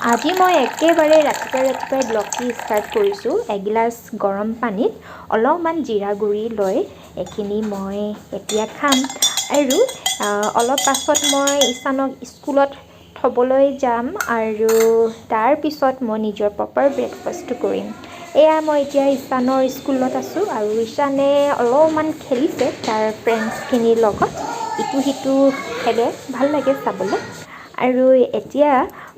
আজি মই একেবাৰে ৰাতিপুৱাই ৰাতিপুৱাই ব্লগটি ষ্টাৰ্ট কৰিছোঁ। এগিলাচ গৰম পানীত অলপমান জিৰা গুড়ি লৈ এইখিনি মই এতিয়া খাম আৰু অলপ পাছত মই ঈশানক স্কুলত থ'বলৈ যাম আৰু তাৰপিছত মই নিজৰ প্ৰপাৰ ব্ৰেকফাষ্টটো কৰিম। এয়া মই এতিয়া ঈশানৰ স্কুলত আছোঁ আৰু ঈশানে অলপমান খেলিছে তাৰ ফ্ৰেণ্ডছখিনিৰ লগত। ইটো সিটো খেলে, ভাল লাগে চাবলৈ। আৰু এতিয়া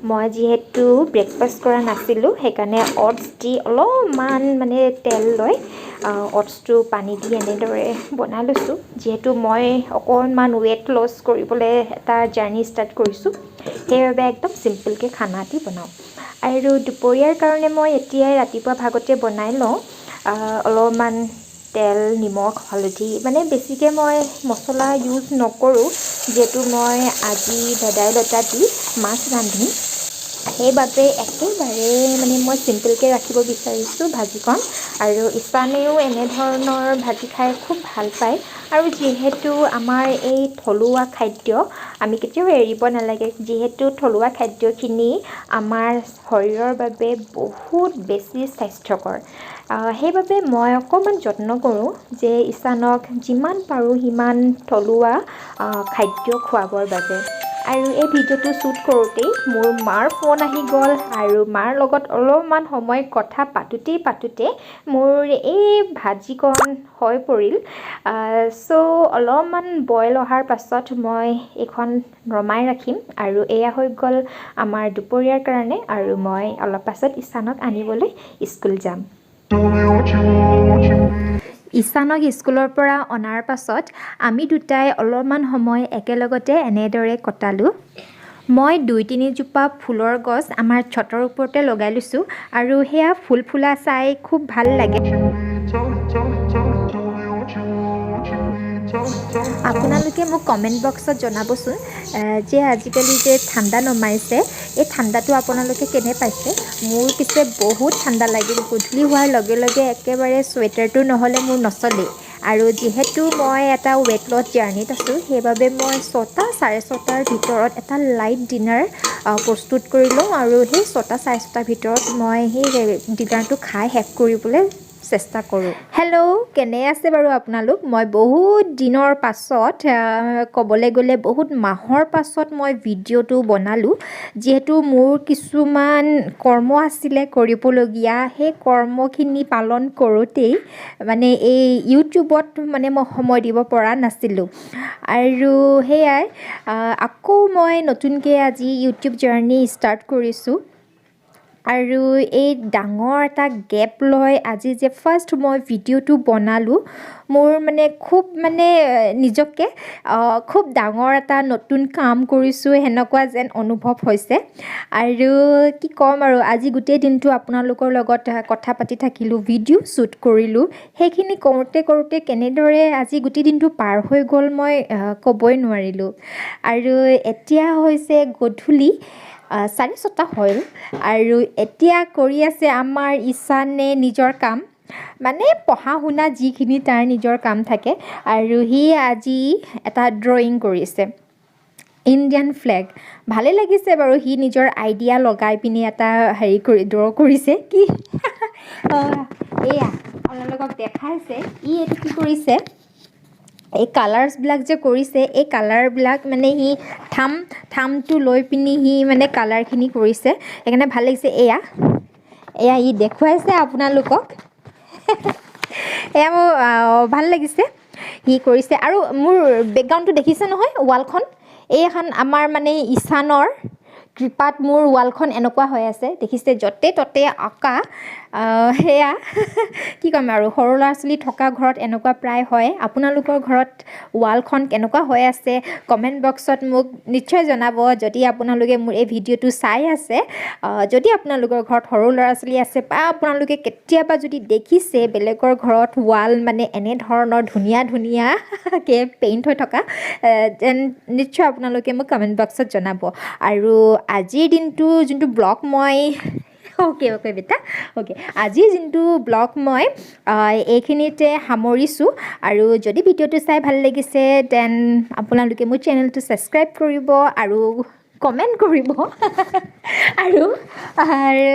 মই যিহেতু ব্ৰেকফাষ্ট কৰা নাছিলোঁ, সেইকাৰণে অ'টছ দি অলপমান মানে তেল লৈ অ'টছটো পানী দি এনেদৰে বনাই লৈছোঁ। যিহেতু মই অকণমান ৱেইট লছ কৰিবলৈ এটা জাৰ্ণি ষ্টাৰ্ট কৰিছোঁ, সেইবাবে একদম চিম্পলকৈ খানা এটি বনাওঁ। আৰু দুপৰীয়াৰ কাৰণে মই এতিয়াই ৰাতিপুৱা ভাগতে বনাই লওঁ। অলপমান তেল, নিমখ, হালধি, মানে বেছিকৈ মই মছলা ইউজ নকৰোঁ। যিহেতু মই আজি ভেদাইলতা দি মাছ ৰান্ধিম, সেইবাবে একেবাৰে মানে মই চিম্পলকৈ ৰাখিব বিচাৰিছোঁ ভাজিকণ। আৰু ঈশানেও এনেধৰণৰ ভাজি খাই খুব ভাল পায়। আৰু যিহেতু আমাৰ এই থলুৱা খাদ্য আমি কেতিয়াও এৰিব নালাগে, যিহেতু থলুৱা খাদ্যখিনি আমাৰ শৰীৰৰ বাবে বহুত বেছি স্বাস্থ্যকৰ, সেইবাবে মই অকণমান যত্ন কৰোঁ যে ঈশানক যিমান পাৰোঁ সিমান থলুৱা খাদ্য খুৱাবৰ বাবে। আৰু এই ভিডিঅ'টো শ্বুট কৰোঁতেই মোৰ মাৰ ফোন আহি গ'ল আৰু মাৰ লগত অলপমান সময় কথা পাতোঁতেই পাতোঁতে মোৰ এই ভাজিকণ হৈ পৰিল। চ' অলপমান বইল অহাৰ পাছত মই এইখন নমাই ৰাখিম আৰু এয়া হৈ গ'ল আমাৰ দুপৰীয়াৰ কাৰণে। আৰু মই অলপ পাছত ঈশানক আনিবলৈ স্কুল যাম। Tell me what you want, what you need. ঈশানক স্কুলৰ পৰা অনাৰ পাছত আমি দুটাই অলপমান সময় একেলগতে এনেদৰে কটালোঁ। মই দুই তিনিজোপা ফুলৰ গছ আমাৰ ছটৰ ওপৰতে লগাই লৈছোঁ আৰু সেয়া ফুল ফুলা চাই খুব ভাল লাগে। What you need, tell me, tell me, tell me, tell me what you want, what you need, tell me, tell me, tell me. আপোনালোকে মোক কমেণ্ট বক্সত জনাবচোন যে আজিকালি যে ঠাণ্ডা নমাইছে, এই ঠাণ্ডাটো আপোনালোকে কেনে পাইছে? মোৰ পিছে বহুত ঠাণ্ডা লাগিল। গধূলি হোৱাৰ লগে লগে একেবাৰে চুৱেটাৰটো নহ'লে মোৰ নচলেই। আৰু যিহেতু মই এটা ৱেইট লছ জাৰ্ণিত আছোঁ, সেইবাবে মই 6টা 6:30ৰ ভিতৰত এটা লাইট ডিনাৰ প্ৰস্তুত কৰি লওঁ আৰু সেই 6টা 6:30ৰ ভিতৰত মই সেই ডিনাৰটো খাই শেষ কৰিবলৈ চেষ্টা কৰোঁ। হেল্ল', কেনে আছে বাৰু আপোনালোক? মই বহুত দিনৰ পাছত, ক'বলৈ গ'লে বহুত মাহৰ পাছত মই ভিডিঅ'টো বনালোঁ। যিহেতু মোৰ কিছুমান কৰ্ম আছিলে কৰিবলগীয়া, সেই কৰ্মখিনি পালন কৰোঁতেই মানে এই ইউটিউবত মানে মই সময় দিব পৰা নাছিলোঁ। আৰু সেয়াই, আকৌ মই নতুনকৈ আজি ইউটিউব জাৰ্ণি ষ্টাৰ্ট কৰিছোঁ। আৰু এই ডাঙৰ এটা গেপ লৈ আজি যে ফাৰ্ষ্ট মই ভিডিঅ'টো বনালোঁ, মোৰ মানে খুব মানে নিজকে খুব ডাঙৰ এটা নতুন কাম কৰিছোঁ সেনেকুৱা যেন অনুভৱ হৈছে। আৰু কি ক'ম আৰু, আজি গোটেই দিনটো আপোনালোকৰ লগত কথা পাতি থাকিলোঁ, ভিডিঅ' শ্বুট কৰিলোঁ। সেইখিনি কৰোঁতে কৰোঁতে কেনেদৰে আজি গোটেই দিনটো পাৰ হৈ গ'ল, মই ক'বই নোৱাৰিলোঁ। আৰু এতিয়া হৈছে গধূলি 6:30 হ'ল আৰু এতিয়া কৰি আছে আমাৰ ঈশানে নিজৰ কাম, মানে পঢ়া শুনা যিখিনি তাৰ নিজৰ কাম থাকে। আৰু সি আজি এটা ড্ৰয়িং কৰিছে, ইণ্ডিয়ান ফ্লেগ। ভালেই লাগিছে বাৰু। সি নিজৰ আইডিয়া লগাই পিনি এটা হেৰি কৰি ড্ৰ কৰিছে। কি এয়া আপোনালোকক দেখাইছে। ই এইটো কি কৰিছে? এই কালাৰ্ছবিলাক যে কৰিছে, এই কালাৰবিলাক মানে সি থামটো লৈ পিনি সি মানে কালাৰখিনি কৰিছে, সেইকাৰণে ভাল লাগিছে। এয়া এয়া ই দেখুৱাইছে আপোনালোকক। এয়া মোৰ ভাল লাগিছে, সি কৰিছে। আৰু মোৰ বেকগ্ৰাউণ্ডটো দেখিছে নহয়, ৱালখন এইখন আমাৰ মানে ঈশানৰ কৃপাত মোৰ ৱালখন এনেকুৱা হৈ আছে। দেখিছে, য'তে ত'তে আঁকা। সেয়া কি ক'ম আৰু, সৰু ল'ৰা ছোৱালী থকা ঘৰত এনেকুৱা প্ৰায় হয়। আপোনালোকৰ ঘৰত ৱালখন কেনেকুৱা হৈ আছে, কমেণ্ট বক্সত মোক নিশ্চয় জনাব। যদি আপোনালোকে মোৰ এই ভিডিঅ'টো চাই আছে, যদি আপোনালোকৰ ঘৰত সৰু ল'ৰা ছোৱালী আছে বা আপোনালোকে কেতিয়াবা যদি দেখিছে বেলেগৰ ঘৰত ৱাল মানে এনেধৰণৰ ধুনীয়া ধুনীয়াকৈ পেইণ্ট হৈ থকা, then নিশ্চয় আপোনালোকে মোক কমেণ্ট বক্সত জনাব। আৰু আজিৰ দিনটো যোনটো ব্লগ মই, অ'কে অ'কে বেটা, অ'কে, আজিৰ যোনটো ব্লগ মই এইখিনিতে সামৰিছোঁ। আৰু যদি ভিডিঅ'টো চাই ভাল লাগিছে, then আপোনালোকে মোৰ চেনেলটো ছাবস্ক্ৰাইব কৰিব আৰু কমেণ্ট কৰিব আৰু আৰু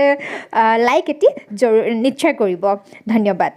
লাইক এটি জৰুৰ নিশ্চয় কৰিব। ধন্যবাদ।